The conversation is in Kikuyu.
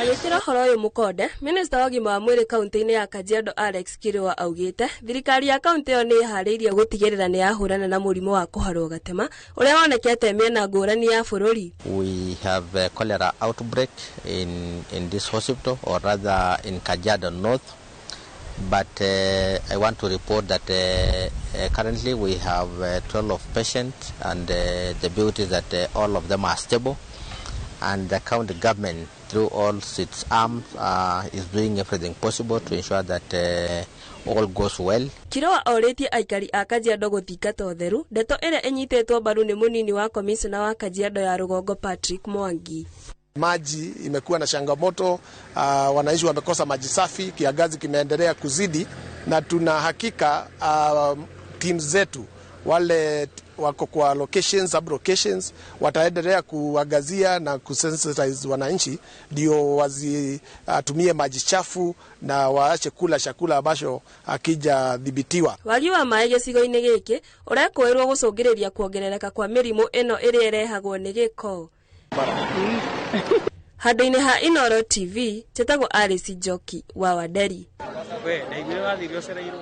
Agĩkĩra ũhoro ũyũ mũkonde, minista wa ũgima wa mwĩrĩ kaunti-inĩ ya Kajiado Alex Kirwa augĩte thirikari ya kaunti ĩyo nĩ ĩharĩirie gũtigĩrĩra nĩ yahũrana na mũrimũ wa kũharwo gatema ũrĩa wonekete mĩena ngũrani ya bũrũri. We have a cholera outbreak in this hospital, or rather in Kajiado North. But I want to report that currently we have 12 patients, and the beauty is that all of them are stable. And the county government, through all its arms, is doing everything possible to ensure that all goes well. Kirwa orĩtie aikari a Kajiado gũthingata ũtheru, ndeto ĩrĩa ĩnyitĩtwo mbaru nĩ mũnini wa komicona wa Kajiado ya rũgongo Patrick Mwangi. Maji imekuwa na changamoto, wananchi wamekosa maji safi, kiangazi kimeendelea kuzidi, na tuna hakika teams zetu wale wako kwa locations, sub locations wataendelea kuangazia na kusensitize wananchi ndio wasitumie maji chafu na waache kula chakula ambacho hakijadhibitiwa. Wagi wa maĩ gĩcigo-inĩ gĩkĩ ũrekũĩrwo gũcũngĩrĩria kuongerereka kwa mĩrimũ ĩno ĩrĩa ĩrehagwo nĩ gĩko. Handũ-inĩ ha Inooro TV, njĩtagwo Alice Njoki wa Wanderi. We ndaiguire wathire ũcereirwo.